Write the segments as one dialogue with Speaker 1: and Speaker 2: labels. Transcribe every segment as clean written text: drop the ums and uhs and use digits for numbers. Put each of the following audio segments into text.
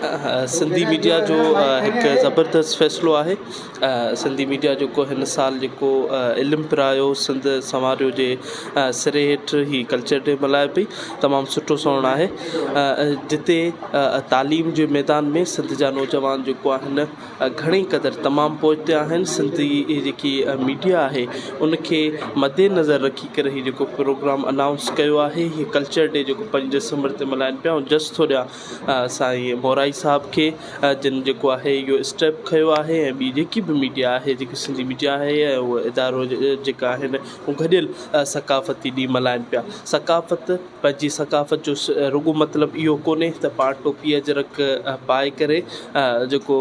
Speaker 1: Sindhi media جو هڪ زبردست فيصلو آهي سنڌي ميڊيا جيڪو هن سال جيڪو علم پرايو سنڌ سنواريو جي سري هيٺ هي ڪلچر ڊي ملهائي پئي تمام سٺو سوڻ آهي جتي تعليم جي ميدان ۾ سنڌ جا نوجوان جيڪو آهن گهڻي قدر تمام پوئتي آهن سنڌي جيڪي ميڊيا آهي ان کي مد نظر رکي ڪري هي جيڪو پروگرام انائونس ڪيو آهي هي ڪلچر ڊي جيڪو پنج ڊسمبر تي ملهائن پيا ۽ جس ٿو ڏيان سائين مورائي صاحب کي جن جيڪو آهي اهو اسٽيپ کنيو آهي ۽ ٻي جيڪي به ميڊيا آهي جيڪي سنڌي ميڊيا آهي ۽ اهو ادارو جيڪا آهن هو گڏيل ثقافتي ڏينهن ملهائن پيا ثقافت پنهنجي ثقافت جو رڳو مطلب اهو ڪونهي ته پاڻ ٽوپي اجرڪ پائي ڪري جيڪو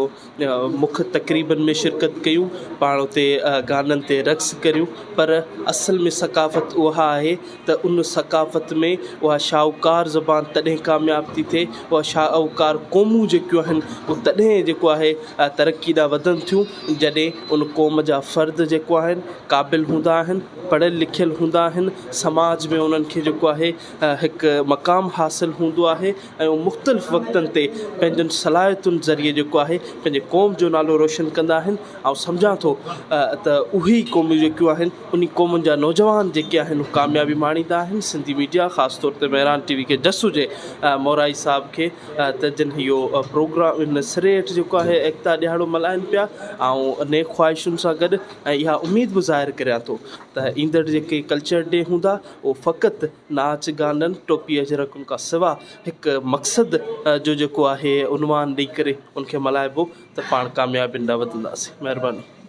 Speaker 1: مک تقريبن ۾ شرڪت ڪيون پاڻ اتي گانن تي رقص ڪريون پر اصل ۾ ثقافت اها آهي ته ان ثقافت ۾ اها شاهوڪار زبان تڏهن ڪامياب ٿي ٿئي اها شاهوڪار قومون جيڪيون آهن اهي تڏهن جيڪو آهي ترقي ڏانهن وڌن ٿيون جڏهن ان قوم جا فرد جيڪو آهن قابل هوندا آهن پڙهيل لکيل هوندا آهن سماج ۾ انهن کي جيڪو آهي هڪ مقام حاصل هوندو آهي ۽ اهي مختلف وقتن تي پنهنجن صلاحيتن ذريعي جيڪو آهي پنهنجي قوم جو نالو روشن ڪندا آهن آئون سمجهان ٿو ته اهي ئي قومون جيڪيون آهن انهي قومن جا نوجوان جيڪي آهن اهي ڪاميابي ماڻيندا آهن سنڌي ميڊيا خاص طور تي مهراڻ ٽي وي کي جس هجي مورائي صاحب کي ته جن اهو پروگرام ان سري هيٺ جيڪو آهي ايڪتا ڏهاڙو ملهائن پيا آئون نيڪ خواهشن سان گڏ ۽ اها اميد به ظاهر ڪريان ٿو ته ايندڙ جيڪي ڪلچر ڊي هوندا اهو فقط ناچ گانن ٽوپي اجرڪن کان سوا هڪ مقصد جو جيڪو آهي عنوان ڏئي ڪري ان کي ملهائبو ته پاڻ ڪاميابين ڏانهن وڌنداسين مهرباني.